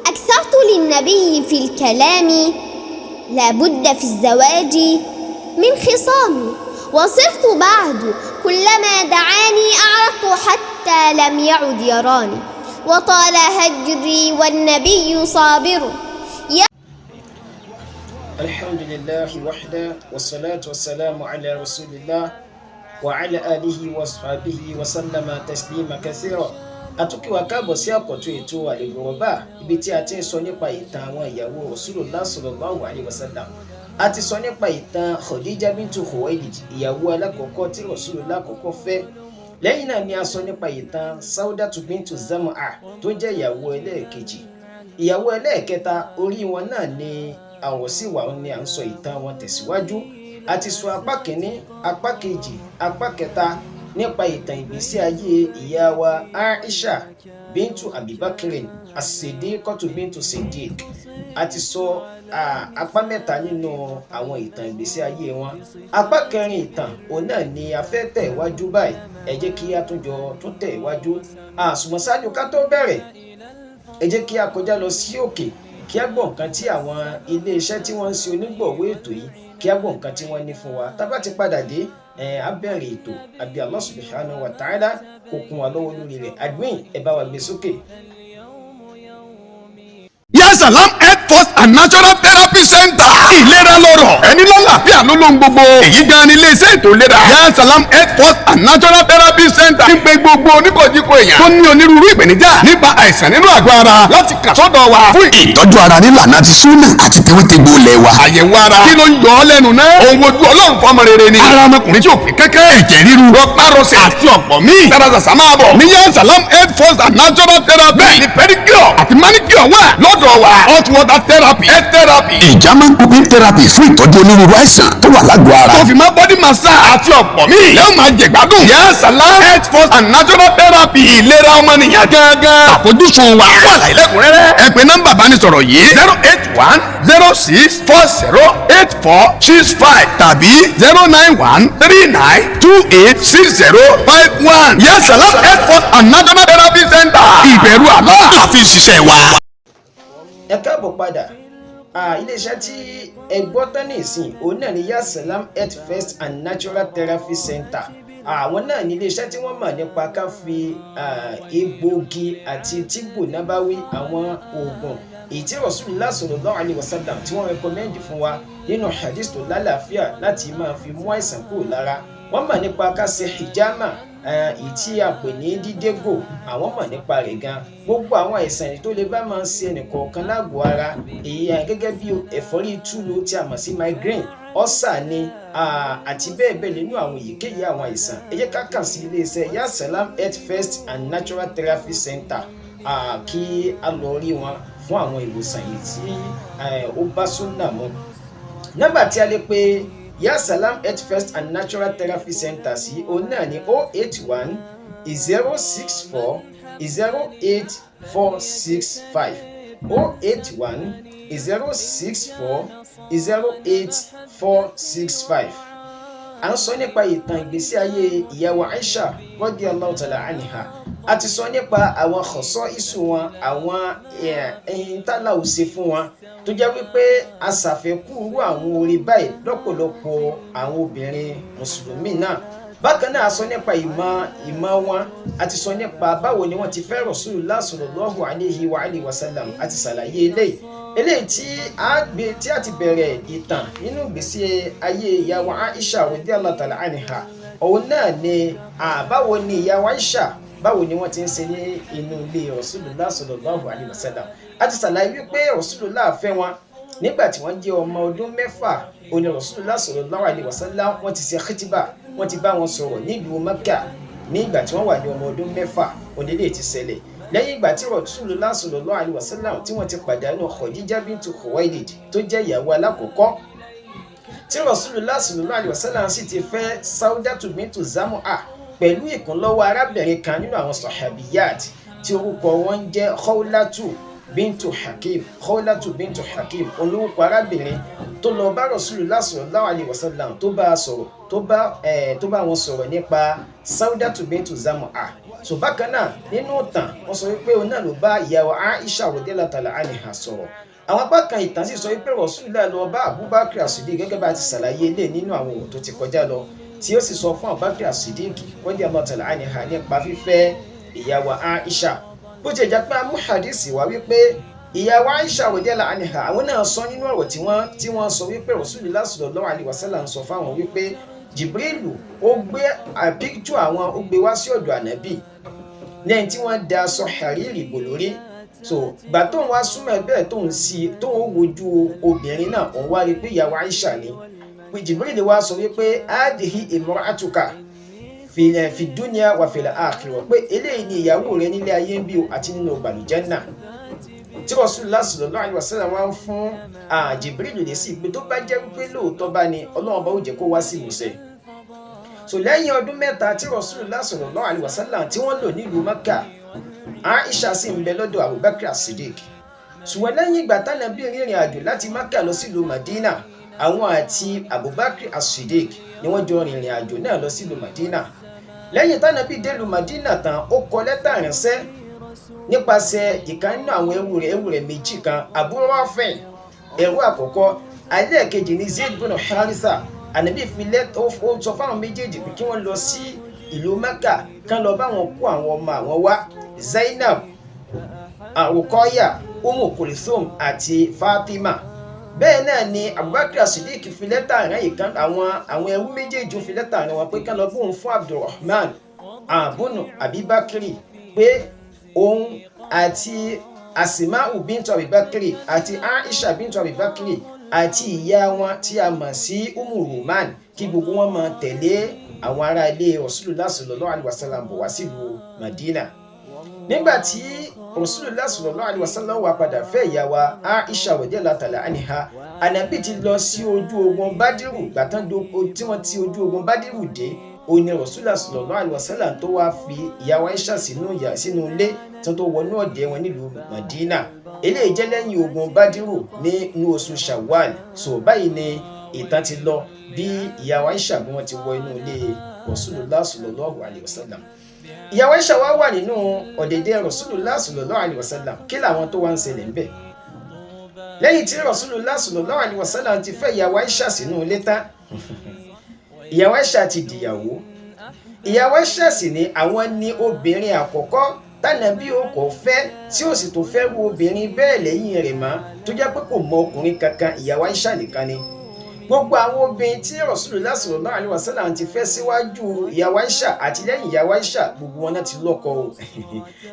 أكثرت للنبي في الكلام، لا بد في الزواج من خصام. وصرت بعد كلما دعاني أعرضت حتى لم يعد يراني، وطال هجري والنبي صابر. الحمد لله وحده، والصلاة والسلام على رسول الله وعلى آله وصحبه وسلم تسليما كثيرا. A tún kí wa káàbọ̀ sí àkọ́tún ètò Al-Ghuraba, ibi tí a ti ń sọ nípa ìtàn àwọn ìyàwó Rasulullah sallallahu alaihi wasallam. A ti sọ nípa ìtàn Khadija bintu Khuwailid, ìyàwó alákọ̀ọ́kọ́ tí Rasulullah kọ́kọ́ fẹ́. Lẹ́yìn náà ni a sọ nípa ìtàn Saudatu bintu Zam'a, tó jẹ́ ìyàwó ẹlẹ́ẹ̀kejì. Ìyàwó ẹlẹ́ẹ̀kẹta, orí wọn náà ni àwọ̀ sí wà ní à ń sọ ìtàn wọn tẹ̀síwájú. A ti sọ apá kìíní, apá kejì, apá kẹta nípa ìtàn ìgbésí ayé ìyá wa Aisha bintu Abibakirin As-Siddiqatu bintu Siddiq. A ti sọ apá mẹ́ta nínú àwọn ìtàn ìgbésí ayé wọn. Apá kẹrin ìtàn òun náà ni a fẹ́ tẹ̀ wájú báyìí. Ẹ jẹ́ kí a tún jọ tún tẹ̀ wájú àsùnmọ̀. Ṣáájú ká tó bẹ̀rẹ̀, ẹ jẹ́ kí a kọjá lọ sí òkè kí a gbọ́ nǹkan tí àwọn iléeṣẹ́ tí wọ́n ń ṣe onígbọ̀wọ́ ètò yìí, kí a gbọ́ nǹkan tí wọ́n ní fún wa. Tá bá ti padà dé, ẹ á bẹ̀rẹ̀ ètò. Àbí Allah subhanahu wa ta'ala kó kún wa lọ́wọ́ lórí rẹ̀. Àdúyìn, ẹ bá wa gbé sókè. Yasalam Health First and Natural Therapy Center. Ìlera lọ́rọ̀, ẹni lálàáfíà ló lóhun gbogbo. Èyí gan ni iléeṣẹ́ ètò ìlera Yasalam Health First and Natural Therapy Center ń pe gbogbo oníkòjìkò èèyàn tó ní onírúurú ìpèníjà nípa àìsàn nínú àgọ́ ara láti kà sọ́dọ̀ wa fún ìtọ́jú ara nílànà ti súnà àti tewétegbò ilẹ̀ wa. Àyẹ̀wò ara. Kí ló ń yọ ọ́ lẹ́nu náà? Ohun ojú Ọlọ́run fọmọ rere ni. Ara ọmọkùnrin tí ò pé kẹ́kẹ́, ẹ̀jẹ̀ ríru, rọpárọsẹ̀ àti ọ̀pọ̀ míì. Tara ṣàṣà máa bọ̀ ní Yasalam Health First and Natural Therapy. Bẹ́ẹ̀ ni pedicure àti manicure wà lọ́dọ̀ wa, hot water therapy, health therapy, German cooking therapy fún ìtọ́jú onírúurú àìsàn tó wà lágọ̀ọ́ ara. Tó fi mọ́ body massage àti ọ̀pọ̀ míì lẹ́wọ̀n máa jẹ̀gbádùn. Yasalam Health First and Natural Therapy, ìlera ọmọnìyàn gángan àfojúsùn wa. Fún àlàyé lẹ́kùnrẹ́rẹ́, ẹ pè nọ́mbà bánisọ̀rọ̀ yìí: 08106408465 tàbí 09139286051. Yasalam Health First and Natural Therapy Center, ìbẹ̀rù àlọ́ àfi ṣiṣẹ́ wa. Ẹ káàbọ̀ padà. Iléeṣẹ́ tí ẹ gbọ́ tán nísìn, òun náà ni Yasalam Health First and Natural Therapy Center. Àwọn náà ní iléeṣẹ́ tí wọ́n mọ̀ nípa ká fi egbòogi àti tíbù nábáwí, àwọn oògùn èyí tí Rasulullah sallallahu alaihi wasallam tí wọ́n recommend fún wa nínú hadith tó lálàáfíà láti máa fi mú àìsàn kúrò lára. Wọ́n mọ̀ nípa ká ṣe hijama, èyí tí a pè ní dídégò. Àwọn mọ̀ nípa rẹ̀ gan. Gbogbo àwọn àìsàn tó lè bá máa ń ṣe ẹnìkọ̀ọ̀kan lágọ̀ọ́ ara, èyí gẹ́gẹ́ bí ẹ̀fọ́rí túlu tí a mọ̀ sí migraine, ulcer ni àti bẹ́ẹ̀ bẹ́ẹ̀ nínú àwọn èyíkéyìí àwọn àìsàn, ẹ jẹ́ ká kàn sí iléeṣẹ́ Yasalam Health First and Natural Therapy Center, kí a lọ rí wọn fún àwọn ìwòsàn yìí tí ó bá súnà mu. Nọ́mbà tí a lè pe Yasalam Health First and Natural Therapy Center sí, òun náà ní 08106408465, 08106408465. À ń sọ nípa ìtàn ìgbésí ayé ìyàwó Aisha radiyallahu ta'ala anha. A ti sọ nípa àwọn xọ̀sọ́ ìsù wọn, àwọn ẹyin tálà ò ṣe fún wọn, tó jẹ́ wípé a ṣàfẹ́kù irú àwọn orí báyìí lọ́pọ̀lọpọ̀ àwọn obìnrin mùsùlùmí náà. Bákan náà, a sọ nípa ìmọ̀ wọn. A ti sọ nípa báwo ni wọ́n ti fẹ́ Rasulullah sallallahu alayhi wa alihi wa sallam. A ti ṣàlàyé eléyìí tí a gbé tí a ti bẹ̀rẹ̀ ìtàn nínú ìgbésí ayé ìyàwó Aisha radiyallahu ta'ala anha. Òun náà ni báwo ni ìyàwó Aisha, báwo ni wọ́n ti ń ṣe ní inú ilé Rasulullah sallallahu alayhi wa sallam. A ti ṣàlàyé wípé Rasulullah fẹ́ wọn nígbà tí wọ́n jẹ́ ọmọ ọdún 6. Òní Rasulullah sallallahu alayhi wa sallam wọ́n ti ṣe khitiba, wọ́n ti bá wọn sọ̀rọ̀ nílùú Mẹ́kà nígbà tí wọ́n wà ní ọmọ ọdún 6. Onílé ti ṣẹlẹ̀ lẹ́yìn ìgbà tí Rasulullah sallallahu alayhi wa sallam tí wọ́n ti pàdánù Khadija bintu Khuwailid, tó jẹ́ ìyàwó alákọ̀ọ́kọ́, tí Rasulullah sallallahu alayhi wa sallam sì ti fẹ́ Saudatu bintu Zam'a pẹ̀lú ìkúnlọ́wọ́ arábìnrin kan nínú àwọn sahabiyat tí orúkọ wọn ń jẹ́ Khawlatu. bintu Hakim, Khawlatu bintu Hakim olórúkọ arábìnrin tó lọ bá Rasulullah sallallahu alaihi wasallam, tó bá a sọ̀rọ̀, tó bá wọn sọ̀rọ̀ nípa Saudatu bintu Zam'a. So bákan náà, nínú ìtàn, wọ́n sọ wípé òun náà ló bá ìyàwó Aisha radiyallahu ta'ala anha sọ̀rọ̀. Àwọn apá kan ìtàn sì sọ wípé Rasulullah lọ bá Abubakar As-Siddiq, gẹ́gẹ́ bá a ti ṣàlàyé ilé nínú àwọn òwò tó ti kọjá lọ, tí ó sì sọ fún Abubakar As-Siddiq radiyallahu ta'ala anha nípa fífẹ́ ìyàwó Aisha. Bó ti jẹ́ pé amú hadisi wá wípé ìyàwó Aisha radiyallahu anha, àwọn náà sọ nínú ọ̀rọ̀ tí wọ́n sọ wípé Rasulullah sallallahu alaihi wasallam sọ fáwọn wípé Jibrilu ó gbé píkítù àwọn, ó gbé wá sí ọ̀dọ̀ ànábì lẹ́yìn tí wọ́n da aṣọ hariri bò lórí. So gbà tóun wá súnmọ́ ẹ bẹ́ẹ̀, tóun sí, tóun wojú obìnrin náà, òun wá rí i pé ìyàwó Aisha ni, pé Jibril wá sọ wípé "Hadihi imra'atuka fi dunya wa fil akhirah", pé eléyìí ni ìyàwó rẹ nílé ayé ń bí o àti nínú àlùjánnà. Tí Rasulullah sallallahu alaihi wasallam wá ń fún Jibril lè sí pé tó bá jẹ́ wípé lóòótọ́ bá ní, Ọlọ́run bá ó jẹ́ kó wá sí ìmúṣẹ. So lẹ́yìn ọdún 3 tí Rasulullah sallallahu alaihi wasallam tí wọ́n lò nílùú Mẹ́kà, Aisha sì ń bẹ lọ́dọ̀ Abubakar As-Siddiq. Ṣùgbọ́n lẹ́yìn ìgbà tánàbí rìnrìn àjò láti Mẹ́kà lọ sílùú Madina, àwọn àti Abubakar As-Siddiq ni wọ́n jọ rìnrìn àjò náà lọ sílùú Madina. Lẹ́yìn tánàbí délùú Madina tán, ó kọ lẹ́tà ránṣẹ́ nípasẹ̀ ìkan nínú àwọn ẹrú rẹ̀ méjì kan, Abu Rafi ẹrú àkọ́kọ́, ẹlẹ́ẹ̀kejì ní Zaid bin Haritha. Ànábì fi lẹ́tà, ó sọ fáwọn méjèèjì pé kí wọ́n lọ sí ìlú Mẹ́kà, kán lọ bá wọn kó àwọn ọmọ àwọn wá, Zainab, Ruqayya, Umu Kulthum àti Fatima. Bẹ́ẹ̀ náà ni Abubakar Siddiq fi lẹ́tà rán ìkan àwọn ẹrú méjèèjì, fi lẹ́tà rán wọn pé kán lọ bóun fún Abdulrahman abunu Abibakiri pé òun àti Asima'u bintu Abibakiri àti Aisha bintu Abibakiri àti ìyá wọn tí a mọ̀ sí Umu Roman, kí gbogbo wọn máa tẹ̀lé àwọn ará ilé Rasulullah sallallahu alaihi wasallam bọ̀ wá sílùú Madina. Nígbà tí Rasulullah sallallahu alaihi wasallam wá padà fẹ́ ìyá wa Aisha radiyallahu ta'ala anha, Ànábì ti lọ sí ojú ogun Bádìrù. Gbàtàn tí wọ́n ti ojú ogun Bádìrù dé, ó ní Rasulullah sallallahu alaihi wasallam tó wá fi ìyá wa Aisha sínú ilé tí wọ́n tó wọnú ọ̀dẹ̀ wọn nílùú Madina. Eléyìí jẹ́ lẹ́yìn ogun Bádìrù ní oṣù Shawwal. So báyìí ni ìtàn ti lọ bí ìyá wa Aisha, bí wọ́n ti wọ inú ilé Rasulullah sallallahu alaihi wasallam. Ìyá wa Aisha wá wà nínú ọ̀dẹ̀dẹ̀ Rasulullah sallallahu alaihi wasallam. Kí làwọn tó wá ń ṣẹlẹ̀ ńbẹ̀ lẹ́yìn tí Rasulullah sallallahu alaihi wasallam ti fẹ́ ìyá wa Aisha sínú ilé tán? Ìyá wa Aisha ti dìyàwó. Ìyá wa Aisha sì ni àwọn ní obìnrin àkọ́kọ́ tànàbí ó kò fẹ́, tí ó sì tó fẹ́ wo obìnrin bẹ́ẹ̀ lẹ́yìn rẹ̀ mọ́, tó jẹ́ pé kò mọ ọkùnrin kankan, ìyá wa Aisha nìkan ni. Gbogbo àwọn obìnrin tí Rasulullah sallallahu alaihi wasallam ti fẹ́ síwájú ìyá wa Aisha àti lẹ́yìn ìyá wa Aisha, gbogbo wọn náà ti lọ́kọ o.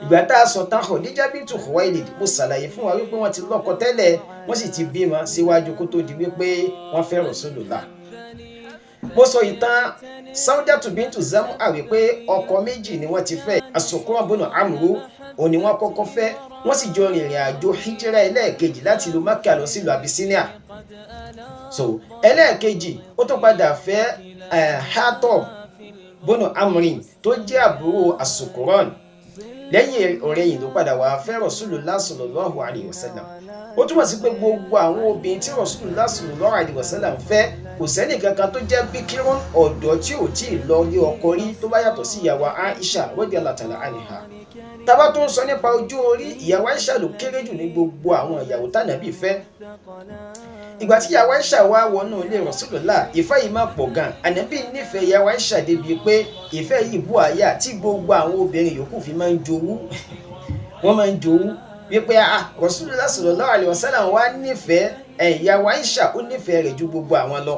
Ìgbà tá a sọ tán Khadija bintu Khuwailid, mo ṣàlàyé fún wa wípé wọ́n ti lọ́kọ tẹ́lẹ̀, wọ́n sì ti bímọ síwájú kó tó di wípé wọ́n fẹ́ Rasulullah. Mo sọ ìtàn Saudatu bintu Zam'a wípé ọkọ méjì ni wọ́n ti fẹ́. Asukran bunu Amru òní wọ́n kọ́kọ́ fẹ́, wọ́n sì jọ rìnrìn àjò hijira ẹlẹ́ẹ̀kejì láti ìlú Mẹ́kà lọ sílùú Abyssinia. So ẹlẹ́ẹ̀kejì, ó tún padà fẹ́ Hatob bunu Amrin tó jẹ́ àbúrò Asukuran. Lẹ́yìn ọ̀rẹ́yìn ló padà wá fẹ́ Rasulullah sallallahu alayhi wa sallam. Ó túmọ̀ sí pé gbogbo àwọn obìnrin tí Rasulullah sallallahu alayhi wa sallam fẹ́, kò sẹ́nì kankan tó jẹ́ bíkírún, ọ̀dọ́ tí ò tí ì lọ ilé ọkọ rí, tó bá yàtọ̀ sí ìyàwó Aisha radiyallahu ta'ala anha. Tábà tó ń sọ nípa ojú orí, ìyàwó Aisha ló kéré jù ní gbogbo àwọn ìyàwó tànàbí fẹ́. Ìgbà tí ìyàwó Aisha wá wọnú ilé Rasulullah, ìfẹ́ yìí má pọ̀ gan. Ànábì nífẹ̀ẹ́ ìyàwó Aisha débi pé ìfẹ́ yìí bú àyà tí gbogbo àwọn obìnrin yòókù fi máa ń jowú. Wọ́n máa ń jowú wípé ah, Rasulullah sallallahu alaihi wasallam wá nífẹ̀ẹ́ ìyàwó Aisha, ó nífẹ̀ẹ́ rẹ̀ ju gbogbo àwọn lọ.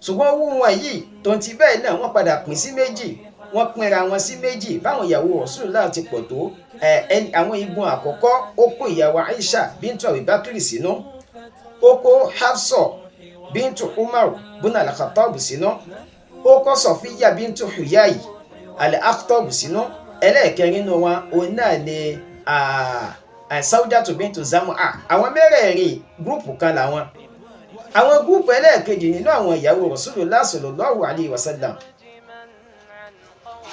Ṣùgbọ́n owó wọn yìí, tó ń ti bẹ́ẹ̀ náà, wọ́n padà pín sí méjì, wọ́n pínra wọn sí méjì. Báwọn ìyàwó Rasulullah ti pọ̀ tó, àwọn igun àkọ́kọ́, ó kó ìyàwó Aisha bintu Abubakar sínú, ó kó Hafsa bintu Umar buna al-Khattab sínú, ó kó Sọfíyà bintu Huyay al-Akhtab sínú. Ẹlẹ́ẹ̀kẹrin nínú wọn, òun náà ni Saudatu bintu Zam'a. Àwọn mẹ́rẹ̀ẹ̀rin, group kan làwọn. Àwọn group ẹlẹ́ẹ̀kejì nínú àwọn ìyàwó Rasulullah sallallahu alayhi wa sallam,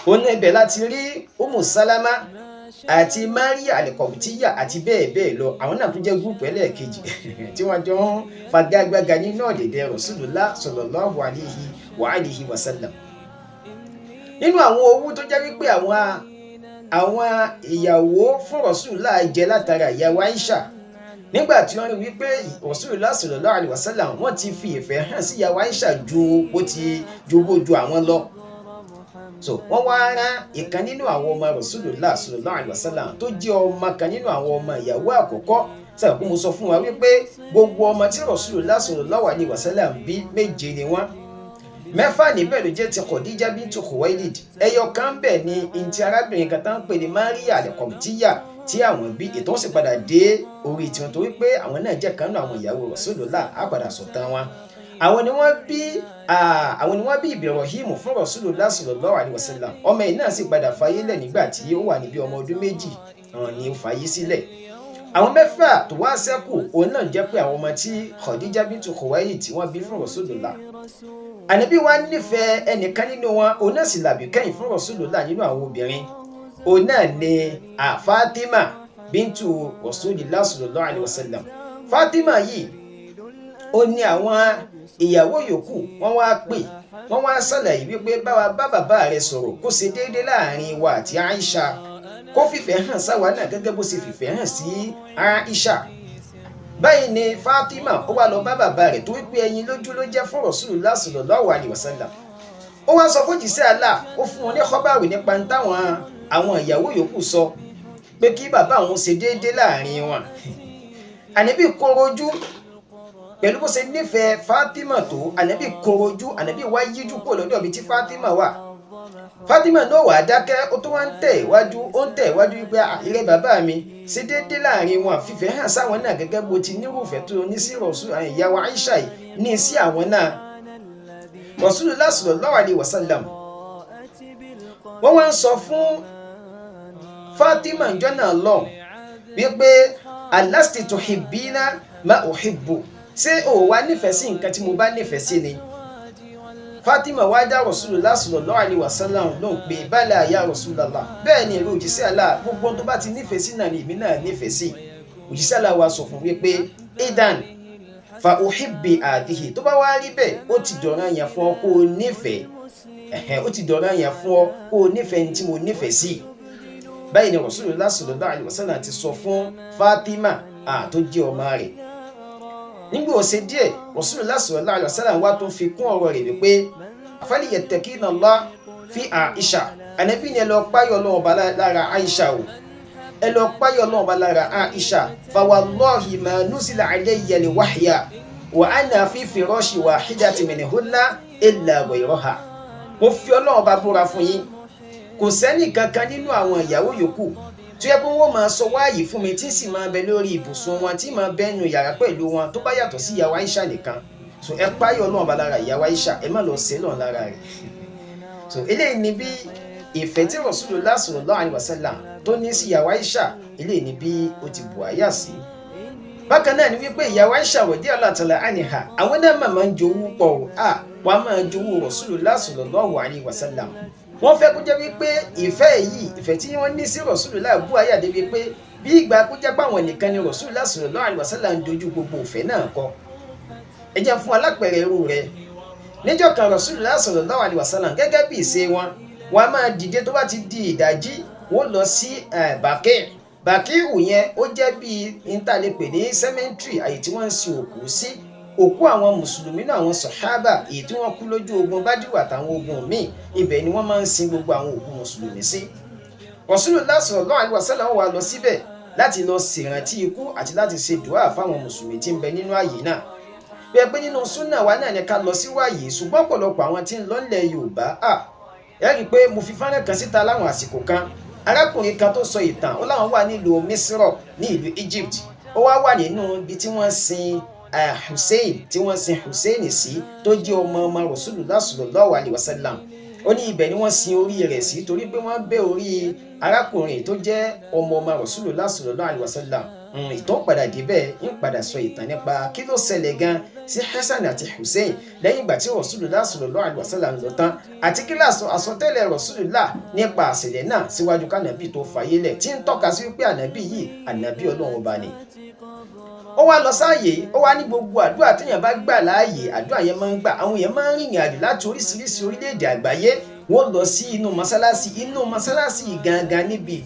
òun ibẹ̀ láti rí Umu Salama. Àti Maria Alikọ̀bùtíyà àti bẹ́ẹ̀ bẹ́ẹ̀ lọ. Àwọn náà tún jẹ́ group ẹlẹ́ẹ̀kejì tí wọ́n jọ ń fagagbága nínú ọ̀dẹ̀dẹ̀ Rasulullah sallallahu alayhi wa alihi wa sallam. Nínú àwọn owó tó jẹ́ wípé àwọn ìyàwó fún Rasulullah jẹ látara ìyàwó Aisha, nígbà tí wọ́n rí wípé Rasulullah sallallahu alaihi wasallam wọ́n ti fi ìfẹ́ hàn sí ìyàwó Aisha ju bó ti ju bó ju àwọn lọ, so wọ́n wá rán ìkan nínú àwọn ọmọ Rasulullah sallallahu alaihi wasallam tó jẹ́ ọmọ kan nínú àwọn ọmọ ìyàwó àkọ́kọ́. Sábà kó mo sọ fún wa wípé gbogbo ọmọ tí Rasulullah sallallahu alaihi wasallam bí, méje ni wọ́n. Mẹ́fà níbẹ̀ ló jẹ́ ti Khadija bintu Khuwailid. Ẹyọ kan bẹ̀ ni ntí arábìnrin kan tá ń pè ní Maria al-Qibtiyya tí àwọn bí. Ìtàn sì padà dé orí tiwọn torí pé àwọn náà jẹ́ kan nínú àwọn ìyàwó Rasulullah, á padà sọ̀tàn wọn. Àwọn ni wọ́n bí Ibrahim fún Rasulullah sallallahu alaihi wasallam. Ọmọ yìí náà sì padà fayé lẹ̀ nígbà tí ó wà níbi ọmọ ọdún 2 ni ó fayé sílẹ̀. Àwọn mẹ́fà tó wá ṣẹ́kù, òun náà jẹ́ pé àwọn ọmọ tí Khadija bintu Khuwailid tí wọ́n bí fún Rasulullah. Ànábì wa nífẹ̀ẹ́ ẹnìkan nínú wọn, òun náà sì làbí kẹ́yìn fún Rasulullah nínú àwọn obìnrin. Òun náà ni Fatima bintu Rasulillah sallallahu alaihi wasallam. Fatima yìí, ó ní àwọn ìyàwó yòókù wọ́n wá pè, wọ́n wá ṣàlàyé wípé báwa bá bàbá rẹ̀ sọ̀rọ̀ kó ṣe déédéé láàrin wa àti Aisha, kó fìfẹ́ hàn sáwa náà gẹ́gẹ́ bó ṣe fìfẹ́ hàn sí Aisha. Báyìí ni Fatima ó wá lọ bá bàbá rẹ̀ tó wípé ẹyin lójú ló jẹ́ fún Rasulullah sallallahu alaihi wasallam. Ó wá sọ fún jíṣẹ́ Allah, ó fún wọn ní kọ́bàrù nípa táwọn àwọn ìyàwó yòókù sọ pé kí bàbá òun ṣe déédéé láàrin wọn. Ànábì korojú pẹ̀lú bó ṣe nífẹ̀ẹ́ Fatima tó. Ànábì korojú, Ànábì wá yíjú kúrò lọ́dọ̀ ibi tí Fatima wà. Fatima náà wà á dákẹ́, ó tó wá ń tẹ̀ iwájú, ó ń tẹ̀ iwájú wípé ilé bàbá mi, ṣe déédéé láàrin wọn, fífẹ́ hàn sáwọn náà gẹ́gẹ́ bó ti nírúfẹ́ tó ní sí Rasul ìyàwó Aisha yìí ní sí àwọn náà. Rasulullah sallallahu alaihi wasallam wọ́n wá ń sọ fún Fatima njọ́ náà lọ wípé alasti tuhibbina ma uhibbu, ṣé o wá nífẹ̀ẹ́ sí nǹkan tí mo bá nífẹ̀ẹ́ sí ni? Fatima wá dá Rasulullah sallallahu alaihi wasallam lóhùn pé bala ya Rasulullah, bẹ́ẹ̀ ni èrò òjíṣẹ́ Allah, gbogbo tó bá ti nífẹ̀ẹ́ sí náà ni èmi náà nífẹ̀ẹ́ sí. Òjíṣẹ́ Allah wá sọ fún wípé idan fa uhibbi àdìhì, tó bá wá rí bẹ́ẹ̀, ó ti dọ̀ràn yẹn fún ọ kó o nífẹ̀ẹ́ ẹ̀hẹ́n, ó ti dọ̀ràn yẹn fún ọ kó o nífẹ̀ẹ́ ní tí mo nífẹ̀ẹ́ sí. Báyìí ni Rasulullah sallallahu alaihi wasallam ti sọ fún Fatima tó jẹ́ ọmọ rẹ̀. Nígbà ó ṣe díẹ̀, Rasulullah sallallahu alaihi wasallam wá tó fi kún ọ̀rọ̀ rẹ̀ wípé falyattaqina Allah fi Aisha. Ànábì ni ẹ lọ páyọ̀ Ọlọ́run ọba lára Aisha o, ẹ lọ páyọ̀ Ọlọ́run ọba lára Aisha. Fa wallahi ma nuzila alayya al-wahya wa ana fi firashi wahidatin minhunna illa ghayraha. Mo fi Ọlọ́run ọba búra fún yín, kò sẹ́nì kankan nínú àwọn ìyàwó yòókù tó yẹ pé wọ́n máa sọ wáàyè fún mi tí sì máa bẹ lórí ibùsùn wọn, tí máa bẹ nínú yàrá pẹ̀lú wọn, tó bá yàtọ̀ sí ìyàwó Aisha nìkan. So ẹ páyọ̀ Ọlọ́run ọba lára ìyàwó Aisha, ẹ má lọ sí lọ́n lára rẹ̀. So eléyìí ni bí ìfẹ́ tí Rasulullah sallallahu alaihi wasallam tó ní sí ìyàwó Aisha, eléyìí ni bí ó ti bù àyà sí. Bákan náà ni wípé ìyàwó Aisha radiyallahu ta'ala anha, àwọn náà máa ń jowú pọ̀ o, wọ́n máa jowú Rasulullah sallallahu alaihi wasallam. Wọ́n fẹ́ kó jẹ́ wípé ìfẹ́ yìí, ìfẹ́ tí wọ́n ní sí Rasulullah bú àyà débi pé bí ìgbà kó jẹ́ páwọn nìkan ni Rasulullah sallallahu alaihi wasallam ń dojú gbogbo ìfẹ́ náà kọ. Ẹ jẹ́ fún alápẹ̀rẹ̀ irú rẹ̀. Níjọ́ kan, Rasulullah sallallahu alaihi wasallam, gẹ́gẹ́ bí ìṣe wọn, wọ́n á máa dìde tó bá ti di ìdájí, wọ́n lọ sí Bàkíì. Bàkíì yẹn ó jẹ́ bí ìntàlẹ́pẹ̀ ní cemetery, àyè tí wọ́n ń sin òkú sí, òkú àwọn mùsùlùmí náà, àwọn sọ̀hábà èyí tí wọ́n kú lójú ogun Bádìrù àtàwọn ogun míì, ibẹ̀ ni wọ́n máa ń sin gbogbo àwọn òkú mùsùlùmí sí. Rasulullah sallallahu alaihi wasallam wá lọ síbẹ̀ láti lọ ṣèrántí ikú àti láti ṣe dùá fáwọn mùsùlùmí tí ń bẹ nínú ààyè náà. Bí ẹ pé nínú súnà wa náà ni ká lọ sí wáyé, ṣùgbọ́n ọ̀pọ̀lọpọ̀ àwọn tí ń lọ nílẹ̀ Yorùbá, ẹ rí i pé mo fi fọ́nrán kan síta láwọn àsìkò kan, arákùnrin kan tó sọ ìtàn, ó láwọn wà nílùú Misrọ̀ ní ìlú Egypt, ó wá wà nínú ibi tí wọ́n sin Hussein, tí wọ́n sin Hussein sí, tó jẹ́ ọmọ ọmọ Rasulullah sallallahu alaihi wasallam. Ó ní ibẹ̀ ni wọ́n sin orí rẹ̀ sí, torí pé wọ́n bẹ́ orí arákùnrin tó jẹ́ ọmọ ọmọ Rasulullah sallallahu alaihi wasallam, Ìtàn padà débẹ̀, ń padà sọ ìtàn nípa kí ló ṣẹlẹ̀ gan sí Hasan àti Hussein lẹ́yìn ìgbà tí Rasulullah sallallahu alaihi wasallam lọ tán, àti kí lásọ àsọtẹ́lẹ̀ Rasulullah nípa àṣẹlẹ̀ náà síwájú kánàbì tó fàyè lẹ̀, tí ń tọ́ka sí wípé ànàbì yìí ànàbì Ọlọ́run ọba ni. Ó wá lọ sáàyè, ó wá ní gbogbo àdúrà téèyàn bá gbà láàyè, àdúrà yẹn máa ń gbà. Àwọn èèyàn máa ń rìnrìn àjò láti oríṣiríṣi orílẹ̀-èdè àgbáyé, wọ́n lọ sí inú mọ́sálásí, inú mọ́sálásí gangan níbi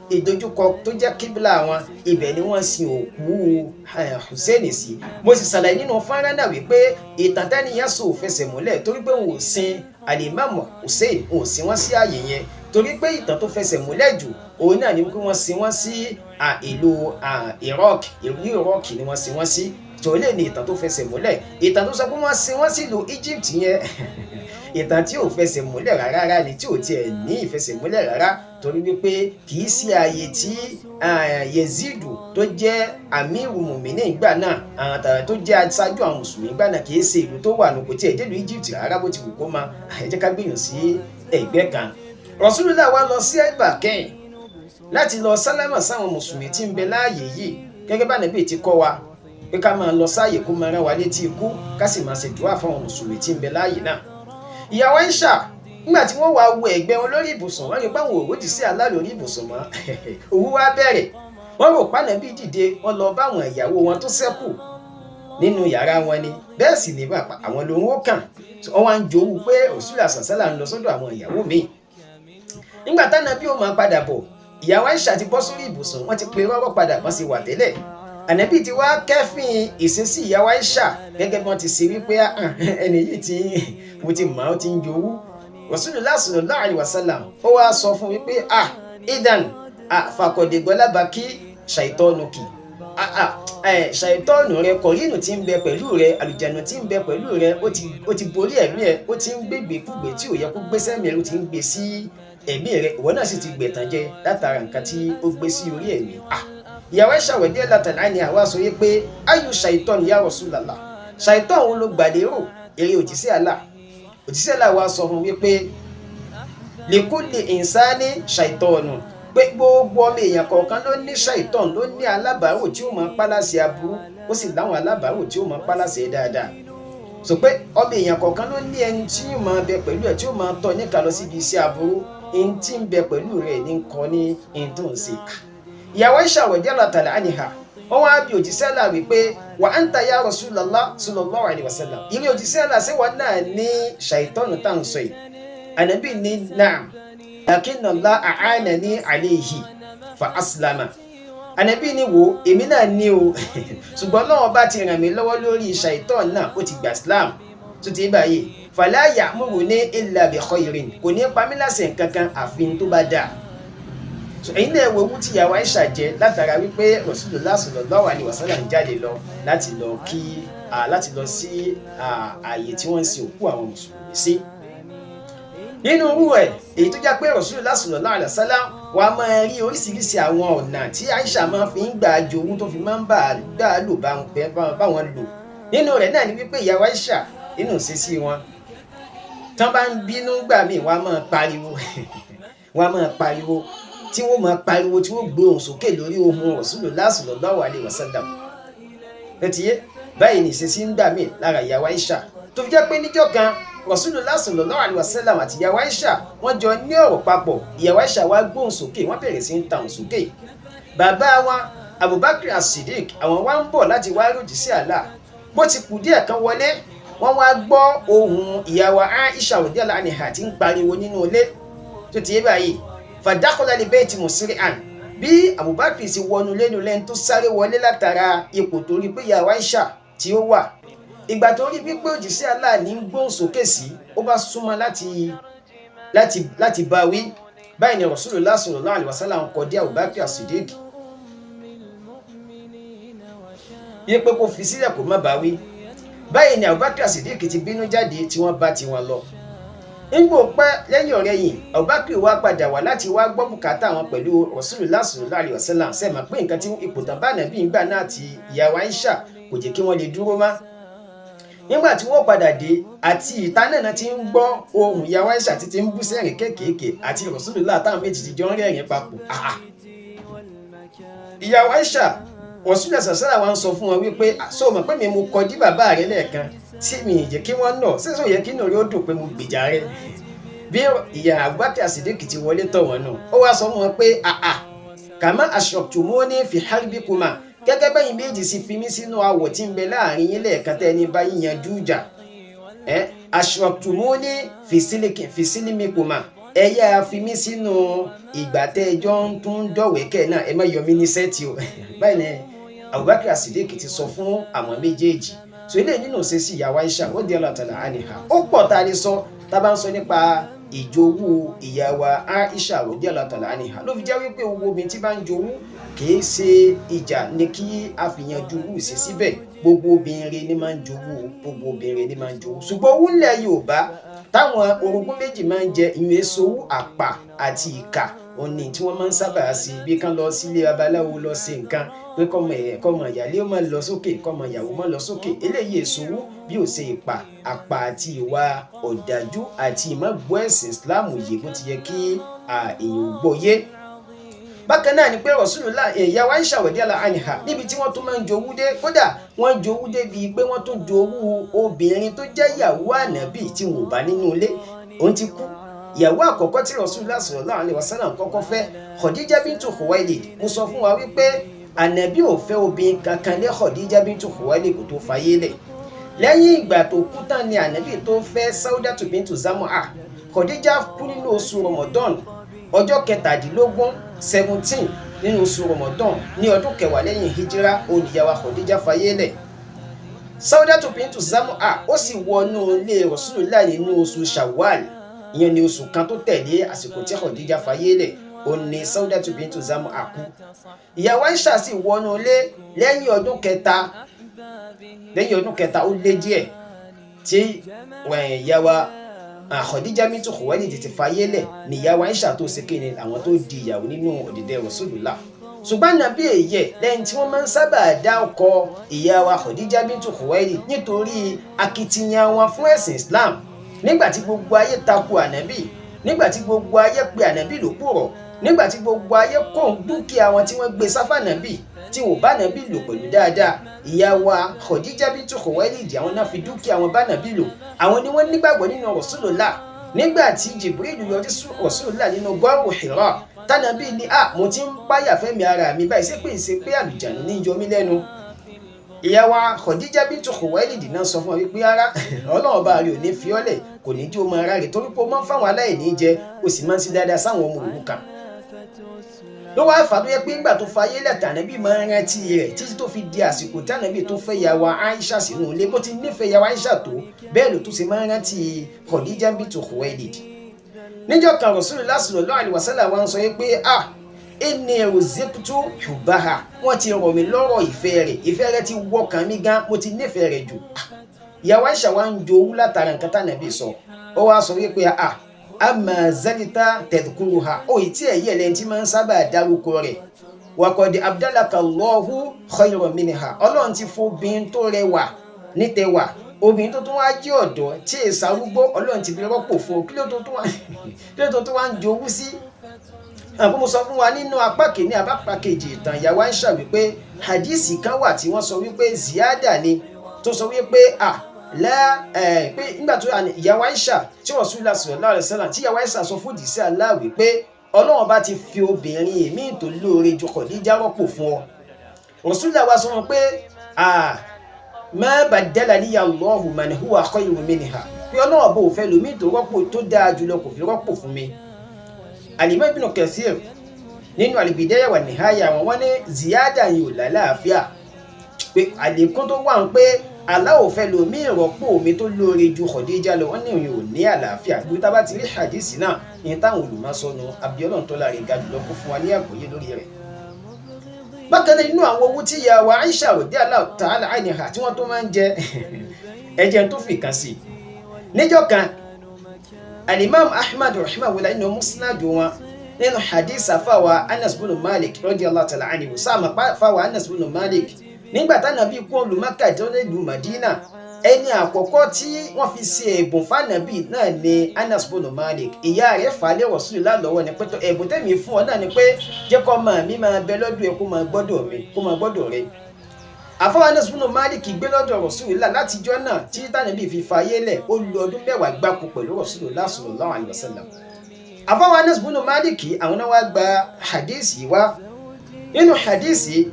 ìdojúkọ tó jẹ́ kíbílà wọn, ibẹ̀ ni wọ́n sin òkú Hussein sí. Mo sì ṣàlàyé nínú fọ́nrán náà wípé ìtàn tẹ́niyàn sọ ò fẹsẹ̀ múlẹ̀, torí pé wọn ò sin alimami Hussein, wọn ò sin wọ́n sí ààyè yẹn, torí pé ìtàn tó fẹsẹ̀ múlẹ̀ jù òun náà ni wípé wọ́n sin wọ́n sí ìlú Iraq, ìlú Iraq ni wọ́n sin wọ́n sí. Tòun lè ní ìtàn tó fẹsẹ̀ múlẹ̀. Ìtàn tó sọ pé wọ́n sin wọ́n sí ìlú Egypt yẹn, ìtàn tí ò fẹsẹ̀ múlẹ̀ rárá ni, tí ò tiẹ̀ ní ìfẹsẹ̀múlẹ̀ rárá, torí wípé kì í ṣe ààyè tí Yezidu tó jẹ́ amiru mùmíní ìgbà náà, tó jẹ́ aṣáájú àwọn mùsùlùmí ìgbà náà, kì í ṣe ìlú tó wà nù, kò tiẹ̀ délùú Egypt rárá bó ti wù kó ma. Ẹ jẹ́ ká gbìyànjú sí ẹ̀gbẹ́ kan. Rasulullah wá lọ sí Baqi láti lọ sálámà sáwọn mùsùlùmí tí ń bẹ láàyè yìí, gẹ́gẹ́ bá Ànábì ti kọ́ wa pé ká máa lọ sáàyè kó máa rán wa létí ikú, ká sì máa ṣe dùá fáwọn mùsùlùmí tí ń bẹ láàyè náà. Ìyàwó Aisha, nígbà tí wọ́n wá wo ẹ̀gbẹ́ wọn lórí ibùsùn, wọ́n rí páwọn òròjì sí Allah lórí ibùsùn mọ́. Òwú wá bẹ̀rẹ̀, wọ́n rò pànàbí dìde, wọ́n lọ bá àwọn ìyàwó wọn tó ṣẹ́kù nínú yàrá wọn ni, bẹ́ẹ̀ sì ní bàbá àwọn lòun ó kàn. Wọ́n wá ń jowú pé Rasulullah sàṣálà ń lọ sọ́dọ̀ àwọn ìyàwó míì. Nígbà tánàbí ó máa padà bọ̀, ìyàwó Aisha ti bọ́ sórí ibùsùn, wọ́n ti pe rọ́rọ́ padà bọ́n sí wà tẹ́lẹ̀. Ànábì ti wá kẹ́fìn ìṣesí ìyàwó Aisha gẹ́gẹ́ bí wọ́n ti ṣe wípé ẹni yìí ti mo ti mọ̀ ọ́ ti ń jowú. Rasulullah sallallahu alaihi wasallam ó wá sọ fún wípé idan fàkọ̀dẹ̀gbọ́lábàkí ṣàìtọ́nùkì, ṣàìtọ́nù rẹ, kọ̀rínù tí ń bẹ pẹ̀lú rẹ, àlùjànnú tí ń bẹ pẹ̀lú rẹ, ó ti borí ẹ̀mí ẹ, ó ti ń gbégbèkúgbè tí ò yẹ kó gbé sẹ́mi rẹ, ó ti ń gbé sí ẹ̀mí rẹ, ìwọ náà sì ti gbẹ̀tàn jẹ látara nǹkan tí ó gbé sí orí ẹ̀mí. Ìyàwó Aisha radiyallahu ta'ala anha wá sọ pé ayu ṣàìtọ́nù ya Rasulullah, ṣàìtọ́nù òun ló gbàlérò eré òjíṣẹ́ Allah. Òjíṣẹ́ Allah wá sọ fún wípé likulli insani ṣàìtọ́nù, pé gbogbo ọmọ èèyàn kọ̀ọ̀kan ló ní ṣàìtọ́nù, ló ní alábàárò tí ó máa pálásẹ aburú, ó sì láwọn alábàárò tí ó máa pálásẹ dáadáa. Sọ pé ọmọ èèyàn kọ̀ọ̀kan ló ní ẹni tí ó máa bẹ pẹ̀lú ẹ̀, tí ó máa tọ́ níka lọ síbi iṣẹ́ aburú, ẹni tí ń bẹ pẹ̀lú rẹ̀ ní kọ́ ní ẹni tó ń ṣe. Ìyàwó Aisha radiyallahu ta'ala anha wọ́n wá bí òjíṣẹ́ Allah wípé wa anta ya Rasulullah sallallahu alaihi wasallam, ìrí òjíṣẹ́ Allah ṣé wọn náà ní ṣàìtọ́nù tá à ń sọ yìí? Ànábì ní na'am, lakinna Allah a'anani alayhi fa aslama. Ànábì ní wo èmi náà ní o, ṣùgbọ́n Ọlọ́run bá ti ràn mí lọ́wọ́ lórí ṣàìtọ́nù náà, ó ti gbà Islam tó ti báyìí. Fala ya'muruni illa bi khairin, kò ní pa mí láṣẹ nǹkan kan àfi tó bá dáa. Èyí náà wo ewu tí ìyàwó Aisha jẹ látara wípé Rasulullah sallallahu alaihi wasallam ń jáde lọ láti lọ kí láti lọ sí ààyè tí wọ́n ń sin òkú àwọn mùsùlùmí sí. Nínú irú ẹ̀ èyí tó jẹ́ pé Rasulullah sallallahu alaihi wasallam wà á máa rí oríṣiríṣi àwọn ọ̀nà tí Aisha máa fi ń gbà jowú tó fi máa ń gbà lò bá wọn lò. Nínú rẹ̀ náà ni wípé ìyàwó Aisha nínú ìṣesí wọn, tán bá ń bínú gbà míì, wọ́n á máa pariwo, wọ́n á máa pariwo, tí wọ́n máa pariwo, tí wọ́n gbé ohùn sókè lórí ohùn Rasulullah sallallahu alaihi wasallam. Ẹ ti yé báyìí ní ìṣesí ń gbà míì lára ìyàwó Aisha, tó fi jẹ́ pé níjọ́ kan Rasulullah sallallahu alaihi wasallam àti ìyàwó Aisha wọ́n jọ ní ọ̀rọ̀ papọ̀. Ìyàwó Aisha wá gbóhùn sókè, wọ́n bẹ̀rẹ̀ sí ń ta ohùn sókè. Bàbá wa Abubakar As-Siddiq àwọn wá ń bọ̀ láti wá ròjì sí Allah, bó ti kù díẹ̀ kan wọlé, wọ́n wá gbọ́ ohùn ìyàwó Aisha radiyallahu anha tí ń pariwo nínú ilé. Tó ti yé báyìí, fàdákọ́lá lè bẹ́ẹ̀ tí mo sírí àn bí Abubakar ti wọnú lẹ́nu lẹ́nu tó sáré wọlé látara ipò tó rí pé ìyàwó Aisha tí ó wà. Ìgbà tó rí wípé òjíṣẹ́ Allah ní ń gbóhùn sókè sí, ó bá súnmọ́ láti bá wí. Báyìí ni Rasulullah sallallahu alaihi wasallam ń kọ́ dé Abubakar As-Siddiq yí pé kó fi sílẹ̀ kó má bá wí. Báyìí ni Abubakar As-Siddiq ti bínú jáde tí wọ́n bá tiwọn lọ. Ńgbò pẹ́ lẹ́yìn ọ̀rẹ́ yìí, Abubakar wá padà wá láti wá gbọ́ bùkátà wọn pẹ̀lú Rasulullah sallallahu alaihi wasallam. Sẹ́mà pé nǹkan tí ipò tán bá nàbí ńgbà náà ti ìyàwó Aisha kò jẹ́ kí wọ́n lè dúró mọ́. Nígbà tí wọ́n padà dé, àti ìta náà ti ń gbọ́ ohùn ìyàwó Aisha títí ń bú sẹ́rìn kéékèèké àti Rasulullah táwọn méjì ti jọ ń rẹ́rìn papọ̀. Ìyàwó Aisha, Rasulullah sàṣàlà wa ń sọ fún wọn wípé sọ mọ̀ pé mi mo kọjú bàbá rẹ lẹ́ẹ̀kan tí mi ì jẹ́ kí wọ́n nà sísọ yẹ kí inú rẹ ó dùn pé mo gbèjà rẹ. Bí ìyá Abubakar Siddiq ti wọlé tọ̀ wọ́n nù, ó wá sọ fún wọn pé àà kàmá ashrabtumuni fi harbikuma, gẹ́gẹ́ bẹ́yìn méjì sì fi mí sínú awọ̀ tí ń bẹ láàrin yín lẹ́ẹ̀kan tẹ́ ní bá yín yanjú ìjà, ẹ ashrabtumuni fi silimikuma, ẹ yá fi mí sínú ìgbà tẹ́ ẹjọ́ ń tún dọ̀wẹ́kẹ̀ náà, ẹ má yọ mí ní sẹ́ẹ̀tì o. Báyìí ni Abubakar Siddiq ti sọ fún àwọn méjèèjì. So eléyìí nínú ṣe sí ìyàwó Aisha radiyallahu ta'ala anha. Ó pọ̀ tá a lè sọ tá a bá ń sọ nípa ìjowú ìyàwó Aisha radiyallahu ta'ala anha. Ló fi jẹ́ wípé owó obìnrin tí bá ń jowú kìí ṣe ìjà ni kí a fi yanjú wù sí síbẹ̀. Gbogbo obìnrin ni máa ń jowú, gbogbo obìnrin ni máa ń jowú. Ṣùgbọ́n owó ńlẹ̀ Yorùbá táwọn orogún méjì máa ń jẹ ìyẹn sowú àpà àti ìkà òní tí wọ́n máa ń sábà ṣe, bí kán lọ sílé babaláwo lọ ṣe nǹkan pé kọ́mọ ìyálé ó máa lọ sókè, kọ́mọ ìyàwó máa lọ sókè. Eléyìí èsòwú bí ó ṣe ìpà àpà àti ìwà ọ̀dájú àti ìmọ̀gbọ́ ẹ̀sìn Islam yìí bó ti yẹ kí èèyàn gbọ́ yé. Bákan náà ni pé Rasulullah ìyàwó Aisha radiyallahu anha níbi tí wọ́n tún máa ń jowú dé, kódà wọ́n jowú dé bíi pé wọ́n tún jowú obìnrin tó jẹ́ ìyàwó ànábì tí wọn ò bá nínú ilé, òun ti kú. Ìyàwó àkọ́kọ́ tí Rasulullah sallallahu alaihi wasallam kọ́kọ́ fẹ́, Khadija bintu Khuwailid. Mo sọ fún wa wípé ànábì ò fẹ́ obìnrin kankan lé Khadija bintu Khuwailid kò tó fayé lẹ̀. Lẹ́yìn ìgbà tó kú tán ni ànábì tó fẹ́ Saudatu bintu Zam'a. Khadija kú nínú oṣù Ramadan, ọjọ́ 17 17 nínú oṣù Ramadan ní ọdún kẹwàá lẹ́yìn hijira oníyàwó Khadija fayé lẹ̀. Saudatu bintu Zam'a ó sì wọnú ilé Rasulullah nínú oṣù Shawwal, ìyẹn ni oṣù kan tó tẹ̀lé àsìkò tí Khadija fayé lẹ̀, ó ní Saudatu bintu Zam'a kú. Ìyàwó Aisha sì wọnú ilé lẹ́yìn ọdún kẹta, ó lé díẹ̀ tí ìyàwó Khadija bintu Khuwailid ti fayé lẹ̀ ní ìyàwó Aisha tó ṣe kéde àwọn tó di ìyàwó nínú òdìdẹ Rasulullah. Ṣùgbọ́n nàbí èyẹ lẹ́yìn tí wọ́n máa ń sábà dá ọkọ ìyàwó Khadija bintu Khuwailid nítorí akitiyan wọn fún ẹ̀sìn Islam. Nígbà tí gbogbo ayé takò ànábì, nígbà tí gbogbo ayé pe ànábì lòpùrọ̀, nígbà tí gbogbo ayé kó dúkìá wọn tí wọ́n gbé sáfànábì tí wọ́n bá nàbì lò pẹ̀lú dáadáa, ìyá wa Khadija bintu Khuwailid àwọn náà fi dúkìá wọn bá nàbì lò, àwọn ni wọ́n nígbàgbọ́ nínú Rasulullah. Nígbà tí Jibril yọjú sí Rasulullah nínú gọ́ọ̀rù Hira, tànàbí ni a mo ti ń páyà fẹ́mi ara mi báyìí, ṣé pé àlùjànnú ní yọ mí lẹ́nu. Ìyá wa Khadija bintu Khuwailid náà sọ fún wa wípé ara Ọlọ́run bá rí òní fi ọ́lẹ̀, kò ní jí o máa ráre torí pé o máa ń fáwọn aláìní jẹ, o sì máa ń ṣe dáadáa sáwọn ọmọ òrukàn. Ló wá fà tó yẹ pé ńgbà tó fayé lẹ̀ tànàbí máa ń rántí rẹ̀ títí tó fi di àsìkò tànàbí tó fẹ́ ìyá wa Aisha sínú ilé. Bó ti nífẹ̀ẹ́ ìyá wa Aisha tó bẹ́ẹ̀ ló tún ṣe máa ń rántí Khadija bintu Khuwailid. Níjọ́ kan Rasulullah sallallahu alaihi wasallam wa ń sọ pé ah inni ruziktu hubbaha, wọ́n ti rọ̀ mí lọ́rọ̀ ìfẹ́ rẹ̀, ìfẹ́ rẹ̀ ti wọkàn mi gan, mo ti nífẹ̀ẹ́ rẹ̀ jù. Ìyàwó Aisha wa ń jowú látara nǹkan tànàbí sọ, ó wá sọ wípé ah ama zalita tadhkuruha, ó yìí tí ẹ̀yẹ́ lẹ́yìn tí máa ń sábà dárúkọ rẹ̀, waqad abdalaka Allahu khayran minha, Ọlọ́run ti fún obìnrin tó rẹwà nítẹwà, obìnrin tó tún wá jẹ́ ọ̀dọ́ tí èsì arúgbó, Ọlọ́run ti fi rọ́pò fún ọ, kí ló tó tún wá ń jowú sí. Àbí mo sọ fún wa nínú apá kìíní apá kejì ìtàn ìyàwó Aisha wípé hadisi kan wà tí wọ́n sọ wípé ziyada ni, tó sọ wípé à lẹ́ pé nígbà tó ìyàwó Aisha tí Rasulullah sallallahu alaihi wasallam tí ìyàwó Aisha sọ fún òjíṣẹ́ Allah wípé Ọlọ́run bá ti fi obìnrin míì tó lóore ju Khadija rọ́pò fún ọ. Rasulullah wa sọ wọn pé à ma baddalaniya Allahu man huwa khayrun minha, pé Ọlọ́run bò fẹ́ lómi tó rọ́pò tó dáa jùlọ kò fi rọ́pò fún mi. Al-Imam Ibn Kathir nínú Al-Bidaya wa Nihaya wọn wọ́n ní ziyada yìí ò lálàáfíà, pé àlékún tó wà ń pé Allah ò fẹ́ lómi ìrọ́pò mi tó lóore ju Khadija lọ, wọ́n ní òun ò ní àlàáfíà. Gbogbo tá a bá ti rí hadisi náà ní táwọn olùmọ̀sọ́nù abiola tó láre ga jùlọ kó fún wa ní àgbọ́yé lórí rẹ̀. Bákan náà nínú àwọn owó tí ìyá wa Aisha radiyallahu ta'ala anha tí wọ́n tó máa ń jẹ ẹ̀jẹ̀ tó fi kàn sí. Níjọ́ kan Al-Imam Ahmad rahimahullah nínú musnad wọn nínú hadith àfàwà Anas bin Malik radiyallahu ta'ala anhu, sáàmù fàwà Anas bin Malik nígbà tánàbí kú olùmọ́kà tó lè lu Madina, Ẹni àkọ́kọ́ tí wọ́n fi ṣe ẹ̀bùn fànàbì náà ni Anas bunu Malik. Ìyá rẹ̀ fà á lé Rasulullah lọ́wọ́ ni pé tó ẹ̀bùn tẹ̀mí fún ọ náà ni pé jẹ́ kó máa mi máa bẹ lọ́dọ̀ ẹ, kó máa gbọ́dọ̀ mi, kó máa gbọ́dọ̀ rẹ. Àfọwọ́ Anas bunu Malik gbé lọ́dọ̀ Rasulullah látijọ́ náà tí tànàbì fi fàyè lẹ̀. Ó lu ọdún 10 gbáko pẹ̀lú Rasulullah sallallahu alaihi wasallam. Àfọwọ́ Anas bunu Malik, àwọn náà wá gba hadisi wá. Nínú hadisi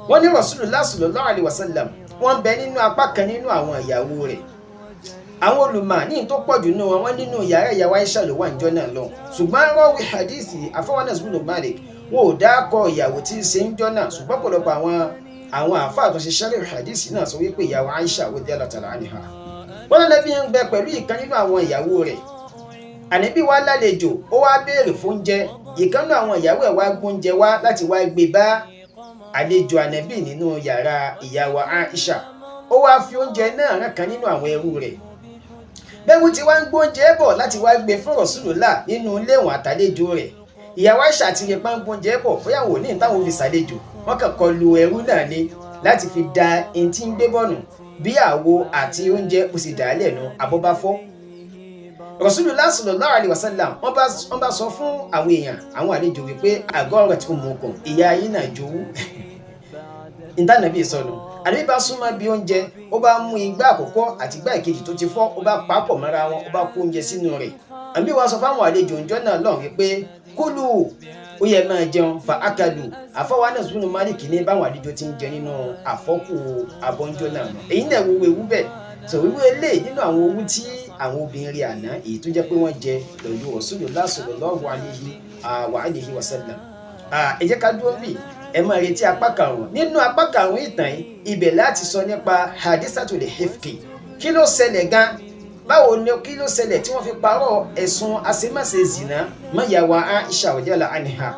wọ́n ní Rasulullah sallallahu alaihi wasallam wọ́n bẹ nínú apá kan nínú àwọn ìyàwó rẹ̀. Àwọn olùmọ̀ ní tó pọ̀ jù nínú wọn, wọ́n nínú yàrá ìyàwó Aisha ló wà níjọ́ náà lọ, ṣùgbọ́n rọ́wì hadisi àfọwọ́ Anas bunu Malik, wọn ò dákọ ìyàwó tí ń ṣe ń jọ́ náà, ṣùgbọ́n pọ̀lọpọ̀ àwọn àáfàá tó ṣe sharh hadisi náà sọ wípé ìyàwó Aisha radiyallahu ta'ala anha. Wọ́n lọ́nà bí ń bẹ pẹ̀lú ìkan nínú àwọn ìyàwó rẹ̀. Ànábì wá lálejò, ó wá béèrè fóúnjẹ. Ìkan nínú àwọn ìyàwó ẹ̀ wá gbóúnjẹ wá láti wá gbé bá àlejò Ànábì nínú yàrá ìyàwó Aisha. Ó wá fi oúnjẹ náà rán kan nínú àwọn ẹrú rẹ̀. Bẹ́ẹ̀wù tí wá ń gbóúnjẹ bọ̀ láti wá gbé fún Rasulullah nínú ilé wọn àtàlejò rẹ̀, ìyàwó Aisha ti rí pọ́ngbóúnjẹ bọ̀, bóyá wò ní táwọn fi ṣàlejò. Wọ́n kàn kọlu ẹrú náà ni láti fi da ẹni tí ń gbé bọ̀nù bí àwo àti oúnjẹ, ó sì dà á lẹ́nu, abọ́ bá fọ́. Rasulullah sallallahu alaihi wasallam wọ́n bá sọ fún àwọn èèyàn, àwọn àlejò, wípé àgọ́ ọ̀rọ̀ tí ó mú okùn ìyá yín náà jowú ìtànàbí sọnù. Ànábì bá súnmọ́ bí oúnjẹ, ó bá mú igbá àkọ́kọ́ àti igbá ìkejì tó ti fọ́, ó bá papọ̀ mọ́ra wọn, ó bá kó oúnjẹ sínú rẹ̀. Ànábì wá sọ fáwọn àlejò ńjọ́ náà lọ́hùn wípé kúlù, ó yẹ máa jẹun. Fa akalu. Àfọwọ́ Anas bunu Malik ní báwọn àlejò ti ń jẹ nínú àfọ́kù abọ́njọ́ náà mọ́. Èyí náà wo ewu bẹ́ẹ̀ sọ wíwú eléyìí nínú àwọn owó tí àwọn obìnrin àná, èyí tó jẹ́ pé wọ́n jẹ pẹ̀lú Rasulullah sallallahu alaihi wa alihi wasallam. Ẹ jẹ́ ká dúró bì, ẹ máa retí apá karùn-ún. Nínú apá karùn-ún ìtàn yìí, ibẹ̀ láti sọ nípa hadisatul hifki. Kí ló ṣẹlẹ̀ gan? Báwo ni, kí ló ṣẹlẹ̀ tí wọ́n fi parọ́ ẹ̀sùn àṣemáṣe zìnà mọ́ ìyàwó Aisha radiyallahu anha?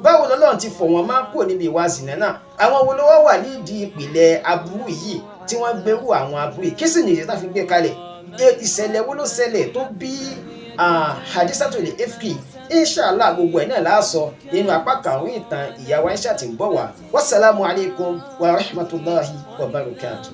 Báwo lọ́lọ́run ti fọ̀ wọ́n máa kúrò níbi ìwà zìnà náà? Àwọn wo ló wá wà nídìí ìpìlẹ̀ aburú yìí tí wọ́n gbérú àwọn aburú yìí? Kí sì nìyí tá fi gbé kalẹ̀? Ìṣẹ̀lẹ̀ wo ló ṣẹlẹ̀ tó bí hadisatul ifki? Inshallah, gbogbo ẹ̀ náà láàsọ nínú apá karùn-ún ìtàn ìyàwó Aisha tí ń bọ̀ wá. Wassalamu alaikum wa rahmatulahi wa barakatuh.